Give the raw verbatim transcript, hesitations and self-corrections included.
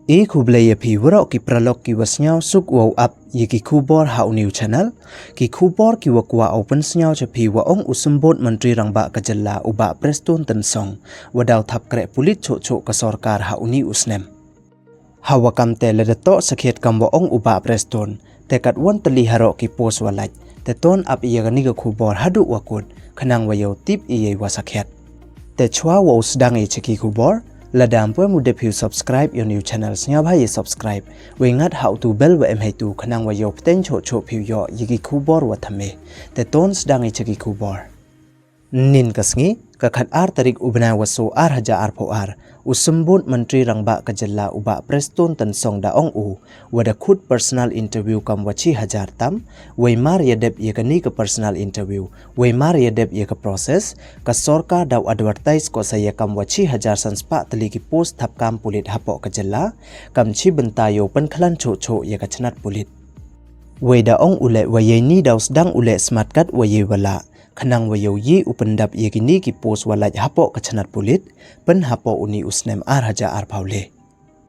E khublei ya phi waroh ki paralok ki wa sniawsuk wow ap ya ki khubor ha u new channel. Ki khubor ki wa kwah u pynsniaw cha phi wa ong u Symbud Myntri Rangbah ka jylla u Bah Prestone Tynsong wa daw thap kreh pulit choh choh ka sorkar ha uni u snem. Ha wa kam te lada toh sakhiat kam wa ong u Bah Prestone, te katwon tylli haroh ki post wa lait, te ton ap ya kani ka khubor haduh wa kut, khnang wa yow tip ya i wa sakhiat. Te chwa wow sdang ya cha ki khubor, lada ym pu em u dep phi u subscribe ya u new channel, sniawbha ya subscribe, wei ngat ha u tu bell wa em heitu khnang wa yow pteng choh choh phi u yoh ya ki khubor wa thymme. Te ton sdang ya cha ki khubor. Nin ka sngi, ka khat ar tarik u bnai wa so ar hajar arphaw ar, u Symbud Myntri Rangbah ka jylla u Bah Prestone Tynsong da ong u, wa da khut personal interview kam wa chi hajar tam, wei mar ya dep ya kani ka personal interview, wei mar ya dep ya ka process, ka sorkar daw advertise ko sa ya kam wa chi hajar san spah tylli ki post thap kam pulit hapoh ka jylla, kam chi bynta yow pynkhlan choh choh ya ka chnat pulit. Wei da ong u leh wa ya ini daw sdang u leh smat kat wa ya i wa lah, khnang wa yow ye u pyndap ya kini ki post wa lait hapoh ka chnat pulit, pyn hapoh uni u snem ar hajar arphaw le.